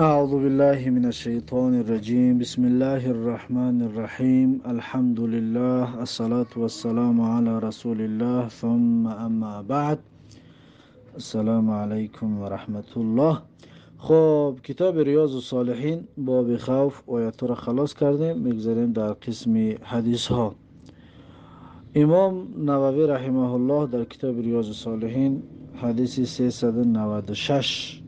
أعوذ بالله من الشيطان الرجيم. بسم الله الرحمن الرحيم. الحمد لله، الصلاة والسلام على رسول الله، ثم أما بعد. السلام عليكم ورحمة الله. خب، کتاب ریاض الصالحین، باب خوف، آیات را خلاص کردیم. میگذریم در قسم حدیث ها. امام نووی رحمه الله در کتاب ریاض الصالحین حدیث 396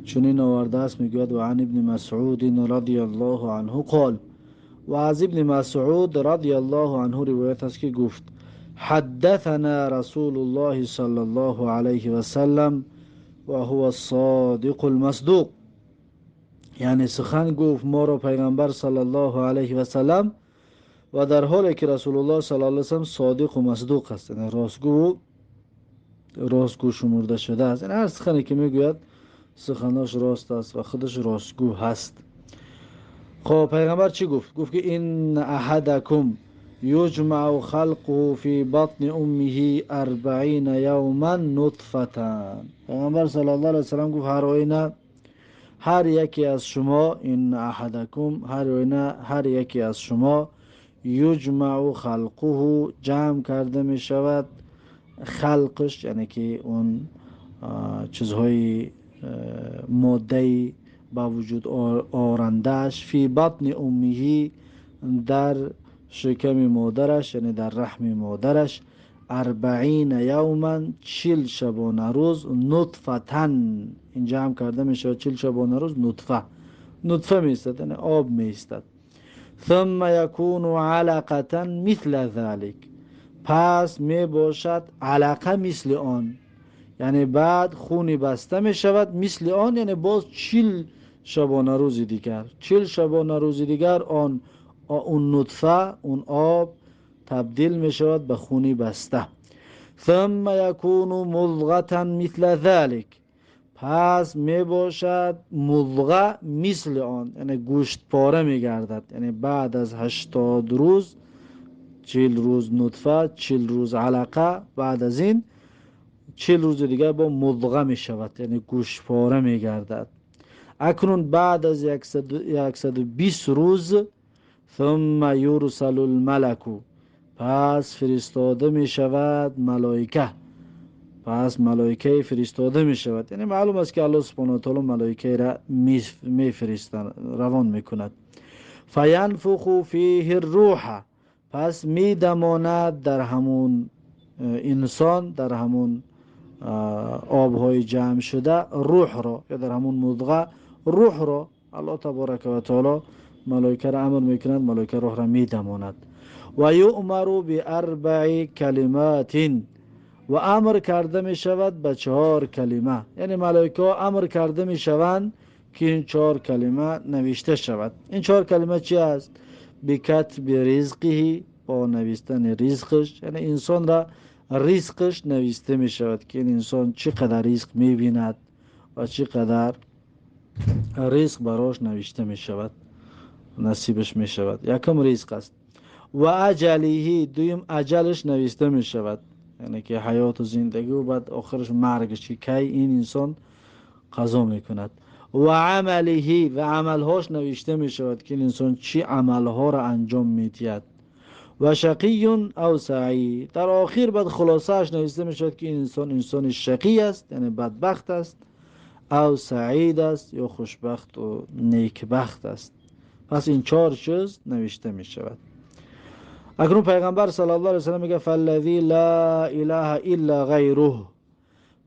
چنین آورده است. میگوید: و عن ابن مسعود رضی الله عنه قال. و از ابن مسعود رضی الله عنه روایت است که گفت: حدثنا رسول الله صلی الله علیه و سلم و هو الصادق المصدوق. یعنی سخن گفت ما را پیغمبر صلی الله علیه و سلم و در حالی که رسول الله صلی الله علیه و سلم صادق و مصدوق است، یعنی راستگو، راستگو شمرده شده است. یعنی هر سخنی که میگوید، سخناش راست است و خودش راستگو هست. خب، پیغمبر چی گفت؟ گفت که إن أحدكم يجمع خلقه في بطن أمه 40 يوما نطفة. پیغمبر صلی الله علیه وسلم گفت: هر آینه هر یکی از شما، إن أحدكم، هر آینه هر یکی از شما، يجمع خلقه، جمع کرده می شود خلقش، یعنی که اون چیزهای ماده با وجود آرندهش، في بطن أمه، در شکم مادرش، یعنی در رحم مادرش، 40 يوما، 40 شبانه روز، نطفة، این جمع کرده می شود 40 شبانه روز نطفه، نطفه می ایستد، یعنی آب می ایستد. ثم يكون علقة مثل ذلك. پس می باشد علقه مثل آن، یعنی بعد خونی بسته می شود مثل آن، یعنی باز 40 شبانه روز دیگر، 40 شبانه روز دیگر آن اون نطفه، اون آب تبدیل می شود به خونی بسته. ثم يكون مضغة مثل ذلك. پس می باشد مضغه مثل آن، یعنی گوشت پاره می گردد. یعنی بعد از 80 روز، 40 روز نطفه، 40 روز علقه، بعد از این 40 روز دیگر با مضغه می شود، یعنی گوشت پاره می گردد. اکنون بعد از 120 روز، ثم يرسل الملك، پس فرستاده می شود ملائکه، پس ملائکه فرستاده می شود. یعنی معلوم است که الله سبحانه و تعالی ملائکه را می فرستند، روان می کند. فینفخ فیه الروح، پس می دماند در همون انسان، در همون آبهای جمع شده روح را، یا در همون مضغه روح را. الله تبارک و تعالی ملائکه را امر میکند، ملائکه روح را می دماند. و یؤمر بأربع کلمات، و امر کرده می شود به چهار کلمه. یعنی ملائکه امر کرده می شوند که این چهار کلمه نوشته شود. این چهار کلمه چی است؟ بكتب رزقه، با نوشتن رزقش. یعنی انسان را رزقش نوشته می شود که این انسان چقدر رزق می بیند و چقدر رزق براش نوشته می شود، نصیبش می شود. یکم رزق است. و أجله، دویم اجلش نوشته می شود، یعنی که حیات و زندگی و بعد آخرش مرگش که کی این انسان قضا میکند. و عمله، و عملهاش نوشته می شود که این انسان چی عملها را انجام میدهد. و شقي أو سعيد، در آخر بعد خلاصهش نوشته می شود که این انسان انسان شقی است، یعنی بدبخت است، أو سعيد است، یا خوشبخت و نیکبخت است. پس این چهار چیز نوشته می شود. اکنون پیغمبر صلی الله علیه وسلم میگه: فالذی لا إله إلا غیره،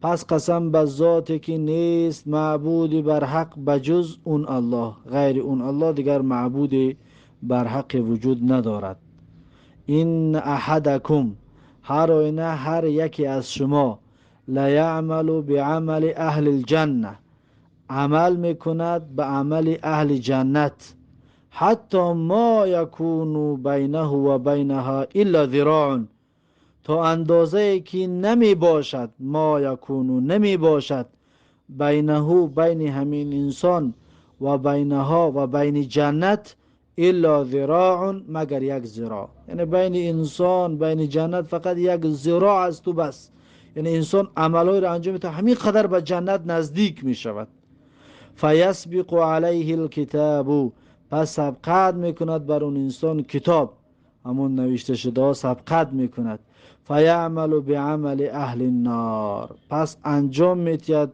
پس قسم به ذاتی که نیست معبودی بر حق بجز اون الله، غیر اون الله دیگر معبودی بر حق وجود ندارد. إن أحدكم، هر آینه هر یکی از شما، ليعمل بعمل أهل الجنة، عمل میکند به عمل اهل جنت، حتى ما يكون بينه وبينها إلا ذراع، تا اندازه که نمی باشد، ما يكون، نمی باشد، بينه، بین همین انسان، و بينها، و بین جنت، إلا ذراع، مگر یک ذراع. یعنی بین انسان بین جنت فقط یک ذراع است و بس. یعنی انسان عملهای را انجام میده، همین قدر به جنت نزدیک می شود. فیسبق علیه الکتاب، پس سبقت میکند بر اون انسان کتاب، همون نوشته شده سبقت میکند. فیعمل بعمل اهل النار، پس انجام میدهد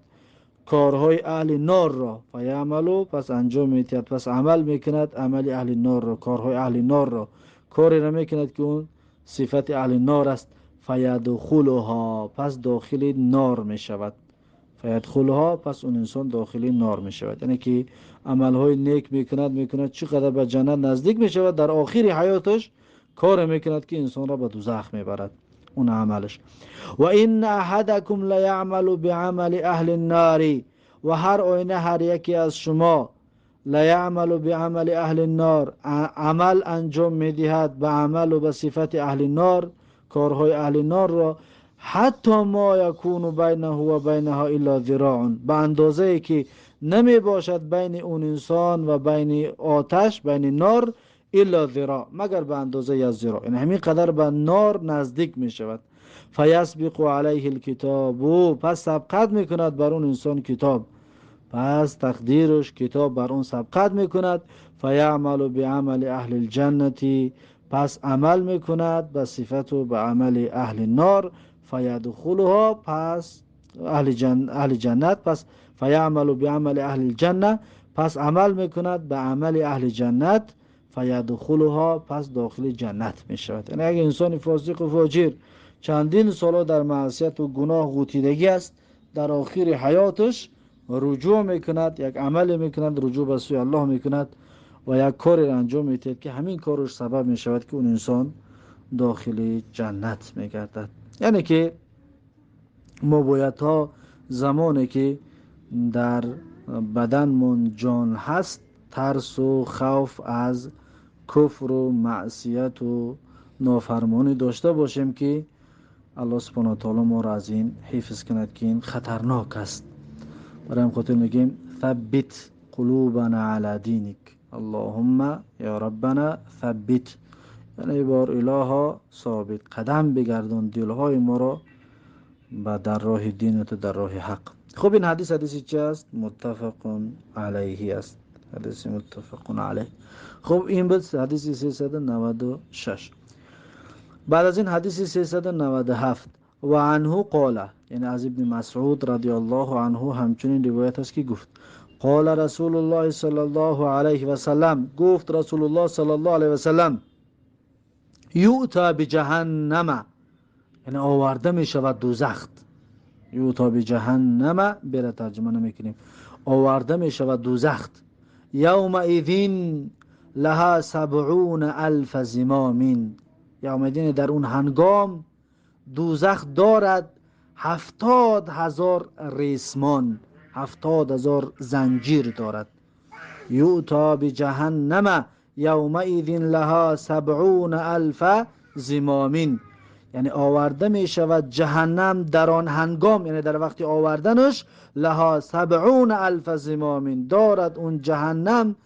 کارهای اهل نار را. فیعمل، پس انجام میدهد، پس عمل میکند عمل اهل نار را، کارهای اهل نار را، کاری را میکند که اون صفت اهل نار است. فیدخلها، پس داخل نار میشود. فیدخلها، پس اون انسان داخل نار میشود. یعنی که عملهای نیک میکند چقدر به جنت نزدیک میشود، در آخر حیاتش کار میکند که انسان را به دوزخ میبرد اون عملش. و این احدکم لیعمل بعمل اهل النار، و هر آینه هر یکی از شما لیعمل بعمل اهل النار، عمل انجام میدهد به عمل و به صفت اهل النار، کارهای اهل نار را، حتی ما یکون بینه و بینها الا ذراع، به اندازه ای که نمی باشد بین اون انسان و بین آتش، بین نار، الا ذراع، مگر به اندازه از ذراع، یعنی همین قدر به نار نزدیک می شود. فیسبق علیه الکتاب، پس سبقت می کند بر اون انسان کتاب، پس تقدیرش کتاب بر اون سبقت می کند. فیعمل بعمل اهل الجنة، پس عمل می کند به صفت و به عمل اهل نار. فیدخلها، پس اهل جنت، پس فیعمل بعمل اهل الجنه، پس عمل میکند به عمل اهل جنت. فیدخلها، پس داخل جنت می شود. یعنی اگه انسان فاسق و فاجر چندین سال در معصیت و گناه غوطیدگی است، در آخر حیاتش رجوع میکند، یک عمل میکند، رجوع به سوی الله میکند و یک کاری را انجام میدهد که همین کارش سبب میشود که اون انسان داخل جنت میگردد. یعنی که ما باید تا زمانی که در بدنمون جان هست، ترس و خوف از کفر و معصیت و نافرمانی داشته باشیم که الله سبحانه و تعالی ما را از این حفظ کند که این خطرناک است. برای همین خاطر میگیم ثبت قلوبنا علی دینک، اللهم یا ربنا ثبت، یعنی بار الها ثابت قدم بگردان دلهای ما را به در راه دینت و در راه حق. خب این حدیث حدیث چی است؟ متفق علیه است، حدیث متفق علیه. خب این بود حدیث 396. بعد از این حدیث 397 و عنه قال، یعنی از ابن مسعود رضی الله عنه همچنین روایت است که گفت قال رسول الله صلی الله علیه و سلم، گفت رسول الله صلی الله علیه و سلم یؤتی بجهنم، یعنی آورده می شود دوزخ. یؤتی بجهنم بره ترجمه نمی کنیم، آورده می شود دوزخ. یومئذ لها 70,000 زمام، یومئذ در اون هنگام دوزخ دارد 70,000 ریسمان، 70,000 زنجیر دارد. یؤتی بجهنم یومئذ لها 70,000 زمام، یعنی آورده می شود جهنم در آن هنگام، یعنی در وقتی آوردنش، لها 70,000 زمام، دارد اون جهنم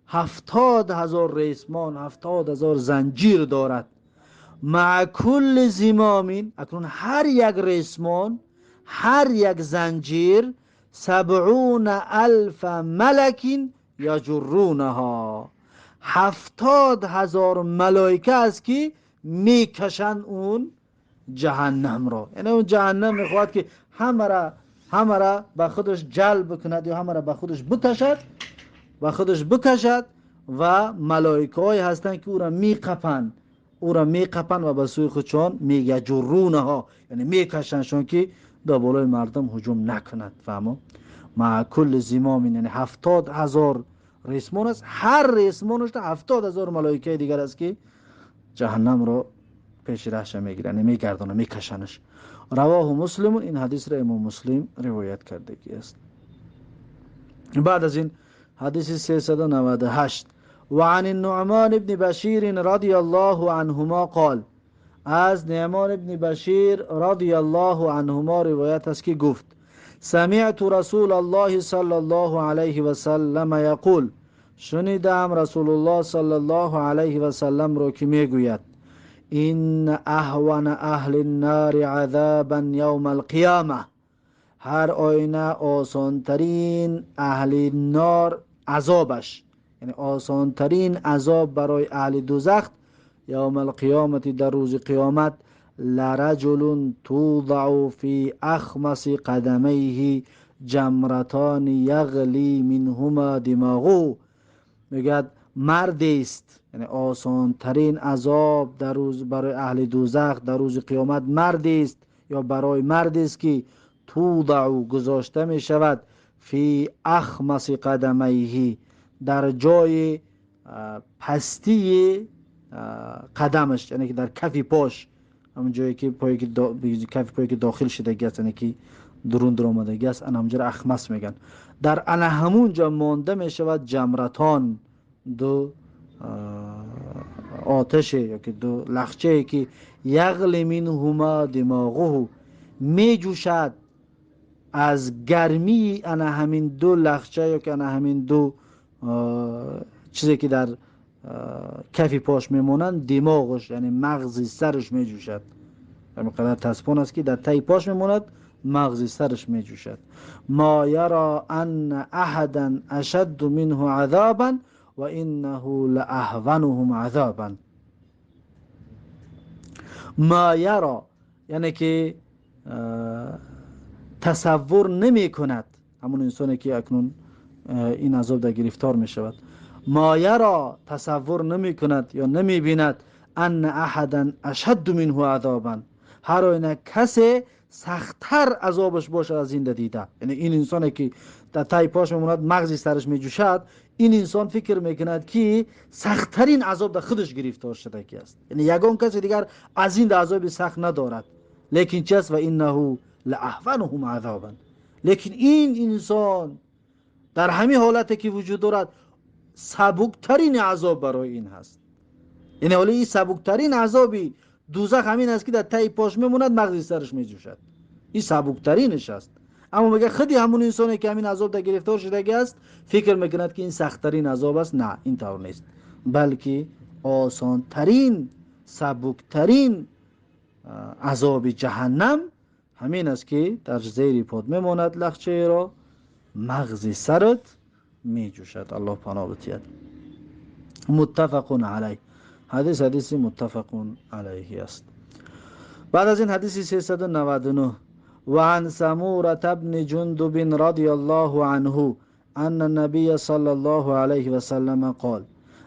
70,000 ریسمان، 70,000 زنجیر دارد. مع کل زمام، اکنون هر یک ریسمان، هر یک زنجیر، 70,000 ملک یجرونها، 70,000 ملائکه است که میکشند اون جهنم را. یعنی اون جهنم میخواد که همه را به خودش جلب کند یا همه را به خودش بکشد، به خودش بکشد و ملائکه های هستند که او را میقپند، او را میقپند و به سوی خودشان میگجرونها، یعنی میکشندشون که در بالای مردم هجوم نکند. فهمو؟ مع کل زمام، یعنی 70,000 ریسمان است، هر ریسمانش 70,000 ملائکه دیگر است که جهنم را پیش راهش میگیرن، میگردانه، میکشنش. رواه مسلم، این حدیث را امام مسلم روایت کرده است. بعد از این حدیث 398 و عن النعمان ابن بشیر رضی الله عنهما قال، از نعمان ابن بشیر رضی الله عنهما روایت است که گفت سمعت رسول الله صلی الله علیه و سلم یقول، شنیدم رسول الله صلی الله علیه و سلم را که میگوید این اهون اهل النار عذابا یوم القیامه ҳар оина осонтарин аҳли нор азобаш, яъне осонтарин азоб барои аҳли дӯзах یوم القیامت در روز قیامت، لرجل توضع فی اخمص قدمیه جمرتان یغلی منهما دماغه. میگه مردی است، یعنی آسانترین عذاب در روز برای اهل دوزخ در روز قیامت مردی است یا برای مردی است که توضع گذاشته می شود فی اخمص قدمیه، در جای پستی قدمش، یعنی که در کف پاش، همون جایی که پایی که کف پایی که داخل شده است، یعنی که درون در آمدگی است، انا همونجا اخمص میگن. در انا همونجا مانده می شود جمرتان، دو آتش یا که دو لخچه که یغلی منهما دماغه، می جوشد از گرمی انا همین دو لخچه یا که انا همین دو چیزی که در کفی پاش میمونند، دماغش یعنی مغز سرش می جوشد. همین قدر تسپون است که در تای پاش میموند، مغز سرش می جوشد. ما یرا ان احدا اشد منه عذابا و انه لاهونهم عذابا. ما یرا یعنی که تصور نمی کند همون انسانی که اکنون این عذاب در گرفتار می شود، ما یرا تصور نمی کند یا نمی بیند ان احدا اشد منه عذابا، هر آینه کسی سختتر عذابش باشد از این دیده. یعنی این انسانی که در تای پاش میموند، مغزی سرش میجوشد، این انسان فکر میکند که سختترین عذاب در خودش گرفتار شده کی است، یعنی یگان کسی دیگر از این عذاب سخت ندارد. لیکن چه است؟ و انه لاهونهم عذابا. لیکن این انسان در همین حالتی که وجود دارد سبکترین عذاب برای این هست. یعنی حالا این سبکترین عذابی دوزخ همین است که در تای پاش میموند، مغزی سرش میجوشد، این سبکترینش است. اما میگه خودی همون انسانی که همین عذاب در گرفتار شده است فکر میکند که این سختترین عذاب است. نه، این طور نیست، بلکه آسانترین سبکترین عذاب جهنم همین است که در زیر پاد میماند لخچه را، مغز سرت میجوشد. الله پناه بتید. متفق علیه. حدیث حدیث متفق علیه است. بعد از این حدیث 399، وعن سمورة بن جندب رضی الله عنه ان النبی صلی الله علیه وسلم قال.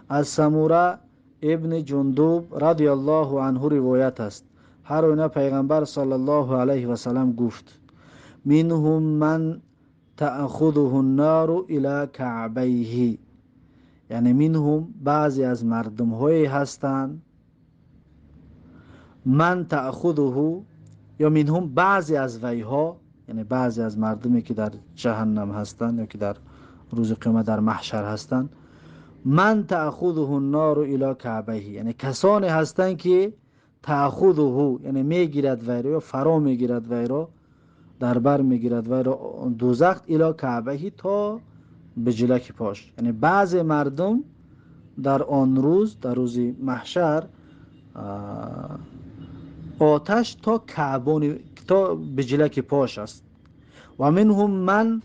از سموره ابن جندب رضی الله عنه روایت است، هر آینه پیغمبر صلی الله علیه وسلم گفت: منهم من تأخذه النار الى كعبیه. یعنی منهم بعضی از مردم های هستند، من تأخذه یا منهم بعضی از ویها، یعنی بعضی از مردمی که در جهنم هستند یا که در روز قیامت در محشر هستند، من تأخذه النار الى كعبیه، یعنی کسانی هستند که تأخذه یعنی میگیرد وی را یا فرا میگیرد وی را، در بر میگیرد وی را دوزخ، الی کعبه تا به جلک پاش. یعنی بعضی مردم در آن روز، در روز محشر، آتش تا کعبان تا به جلک پاش است. و منهم من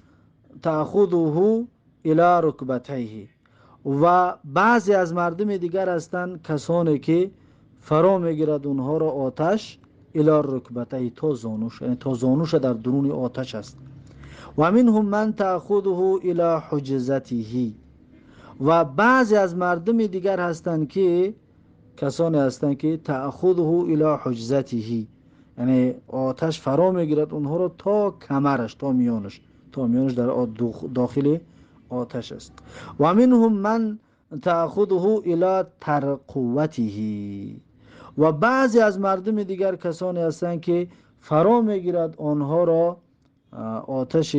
تأخذه الی رکبتیه، و بعضی از مردم دیگر هستند کسانی که فرا میگیرد اونها را آتش الی رکبتیه تا زانوش، یعنی تا زانوش در درون آتش است. و منهم من تأخذه الی حجزته، و بعضی از مردم دیگر هستند که کسانی هستند که تأخذه الی حجزته، یعنی آتش فرا میگیرد اونها را تا کمرش، تا میانش، تا میانش در داخل آتش است. و منهم من تأخذه الی ترقوته، و بعضی از مردم دیگر کسانی هستند که فرا میگیرد آنها را آتش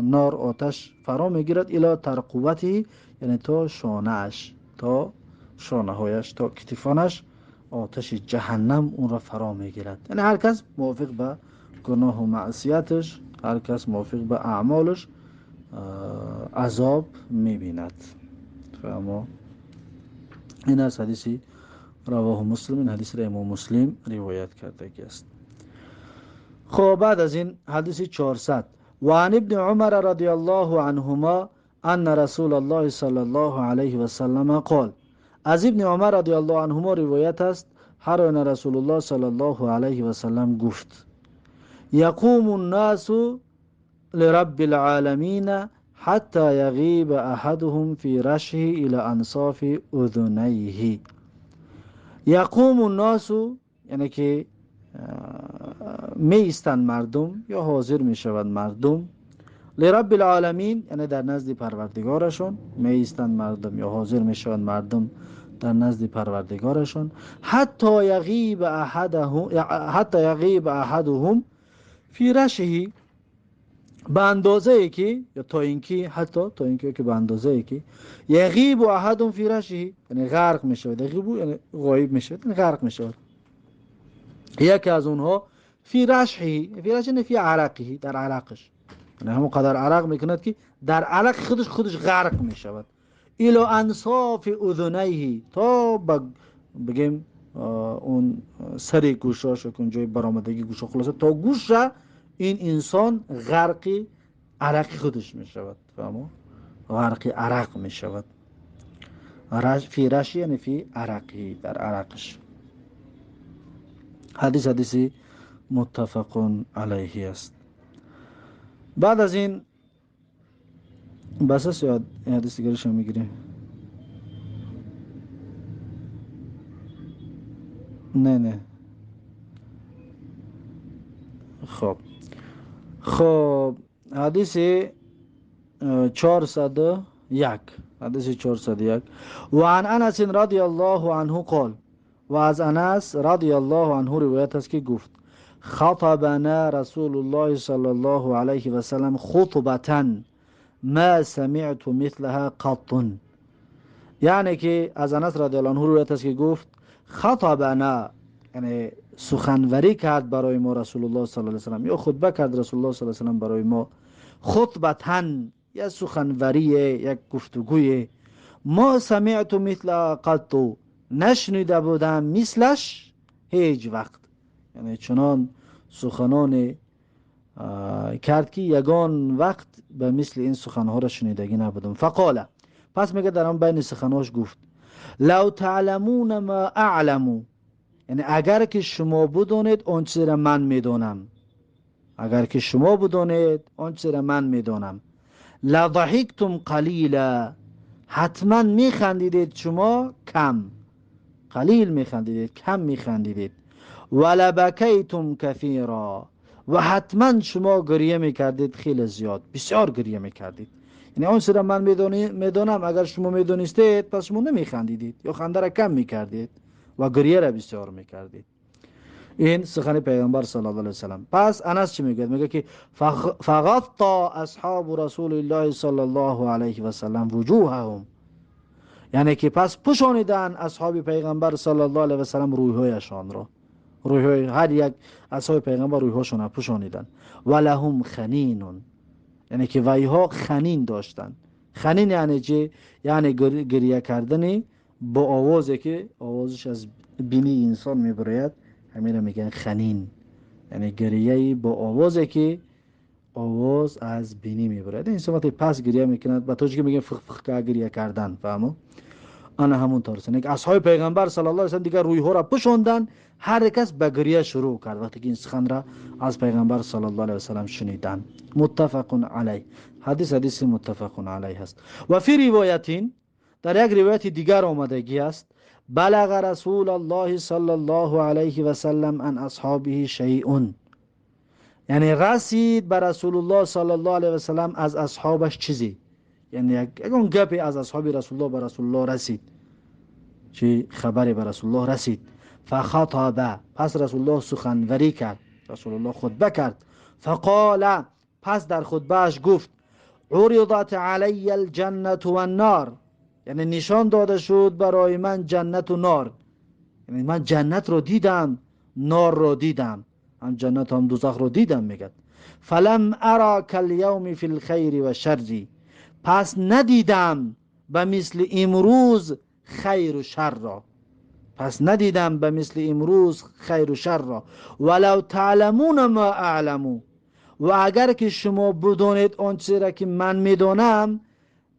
نار، آتش فرا میگیرد الی ترقوته، یعنی تا شانه‌اش، تا شانه هایش، تا کتفانش آتش جهنم اون را فرا میگیرد. یعنی هر کس موافق به گناه و معصیتش، هر کس موافق به اعمالش عذاب میبیند. اما این از حدیثی رواه مسلم، این حدیث را امام مسلم روایت کرده است. خب بعد از این حدیث 400. و عن ابن عمر رضی الله عنهما ان رسول الله صلی الله علیه و سلم قال. از ابن عمر رضی الله عنهما روایت است هر آن رسول الله صلی الله علیه و سلم گفت: یقوم الناس لرب العالمین حتی یغیب احدهم فی رشه الى انصاف اذنیه. یقوم الناس یعنی که می ایستند مردم یا حاضر می شوند مردم، لرب العالمین یعنی در نزد پروردگارشون می ایستند مردم یا حاضر می شوند مردم در نزد پروردگارشون، حتی یغیب احدهم فی رشه، به اندازه ای که یا تا اینکه حتی تا اینکه که به اندازه ای که یغیب احدهم فی رشه یعنی غرق می شود، یغیب یعنی غایب می شود، یعنی غرق می شود یکی از اونها، فی رشه، فی رشه یعنی فی عرقه، در عرقش، یعنی همون قدر عرق میکند که در عرق خودش غرق می شود، الی انصاف اذنیه، تا بگیم اون سر گوشاش که اونجای برآمدگی گوشا، خلاصه تا گوش این انسان غرق عرق خودش می شود، فهمو؟ غرق عرق می شود. فی رشه یعنی فی عرقی، در عرقش. حدیث حدیثی متفق علیه است. بعد از این بس است یا حدیث دیگرش هم میگیریم؟ نه خب حدیث 401، حدیث 401. و عن انس رضی الله عنه قال، و از انس رضی الله عنه روایت است که گفت: خطبنا رسول الله صلی الله علیه و سلم خطبتا ما سمعت مثلها قط. یعنی که از انس رضی الله عنه روایت است که گفت خطبنا یعنی سخنوری کرد برای ما رسول الله صلی الله علیه و سلم، یا خطبه کرد رسول الله صلی الله علیه و سلم برای ما، خطبتا یا سخنوری، یک گفتگوی، ما سمعت مثلها قط، نشنیده بودم مثلش هیچ وقت. یعنی چنان سخنان کرد که یگان وقت به مثل این سخنها را شنیدگی نبودم. فقال، پس میگه در آن بین سخنهاش گفت: لو تعلمون ما اعلم، یعنی اگر که شما بدونید آن چیزی را من میدونم، اگر که شما بدونید آن چیزی را من میدونم، لضحکتم قلیلا، حتما میخندیدید شما کم، قلیل میخندیدید، کم میخندیدید، ولبکیتم کثیرا، و حتما شما گریه میکردید خیلی زیاد، بسیار گریه میکردید. یعنی آن چیزی را من میدونم، اگر شما میدونستید پس شما نمیخندیدید یا خنده را کم میکردید و گریه را بسیار میکردید. این سخن پیغمبر صلی الله علیه و سلم. پس انس چی میگه؟ میگه که فغطى اصحاب رسول الله صلی الله علیه و سلم وجوههم، یعنی که پس پوشانیدن اصحاب پیغمبر صلی الله علیه و سلم رویهایشان را، رویهای هر یک اصحاب پیغمبر رویهاشون را پوشانیدن. و لهم خنین، یعنی که ویها خنین داشتن. خنین یعنی چی؟ یعنی گریه کردن با آوازی که آوازش از بینی انسان میبرید، همین را میگن خنین، یعنی گریه با آوازی که آواز از بینی میبرید. انسان وقتی پس گریه میکند با توجه که میگن فخ فخ گریه کردن، فهمو؟ انا همون طور است. اصحاب پیغمبر صلی الله علیه و سلم دیگر رویها را پوشاندن، هر کس به گریه شروع کرد وقتی که این سخن را از پیغمبر صلی الله علیه و سلم شنیدن. متفق علیه، حدیث حدیث متفق علیه است. و فی روایتین، در یک روایت دیگر آمدگی است: بلغ رسول الله صلی الله علیه و سلم عن اصحابه شیء، یعنی رسید به رسول الله صلی الله علیه و سلم از اصحابش چیزی، یعنی یک گپی از اصحاب رسول الله به رسول الله رسید، چی خبری به رسول الله رسید. فخطب، پس رسول الله سخنوری کرد، رسول الله خطبه کرد. فقال، پس در خطبهش گفت: عرضت علی الجنة والنار، یعنی نشان داده شد برای من جنت و نار، یعنی من جنت رو دیدم، نار رو دیدم، هم جنت هم دوزخ رو دیدم. میگه فلم ارا کالیوم فی الخیر و شر، پس ندیدم به مثل امروز خیر و شر را. پس ندیدم به مثل امروز خیر و شر را. ولو تعلمون ما اعلم، و اگر که شما بدانید آنچه را که من میدانم،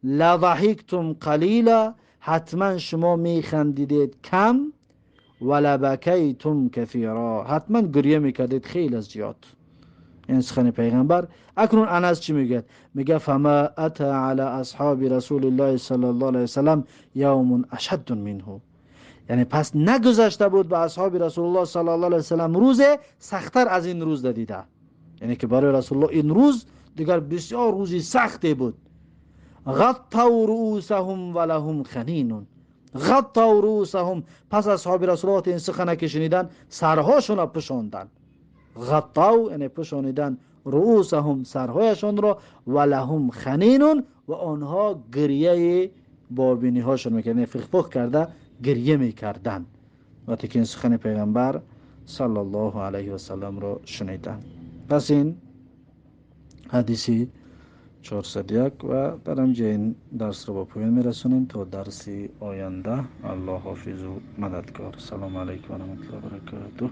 لضحکتم قلیلا، حتما شما میخندیدید کم، ولبکیتم کثیرا، حتما گریه میکردید خیلی زیاد. این سخن پیغمبر. اکنون انس چی میگه؟ میگه فما اتى على اصحاب رسول الله صلی الله علیه وسلم یوم اشد منه، یعنی پس نگذشته بود به اصحاب رسول الله صلی الله علیه وسلم روز سختتر از این روز دیده. یعنی که برای رسول الله این روز دیگر بسیار روزی سختی بود. غطوا رؤوسهم ولهم خنین، غطوا رؤوسهم، پس اصحاب رسول الله این سخنه که شنیدن سرهاشون را پوشاندن. غطوا یعنی پوشانیدن، رؤوسهم سرهایشان را، ولهم خنین و آنها گریه بابینی هاشون میکردن، یعنی فخفخ کرده گریه میکردن وقتی که این سخن پیغمبر صلی الله علیه و سلم را شنیدن. پس این حدیثی 401 و در اینجا این درس رو با پایان میرسونیم تا درس آینده. الله حافظ و مددگار. سلام علیکم و رحمت الله و برکاته.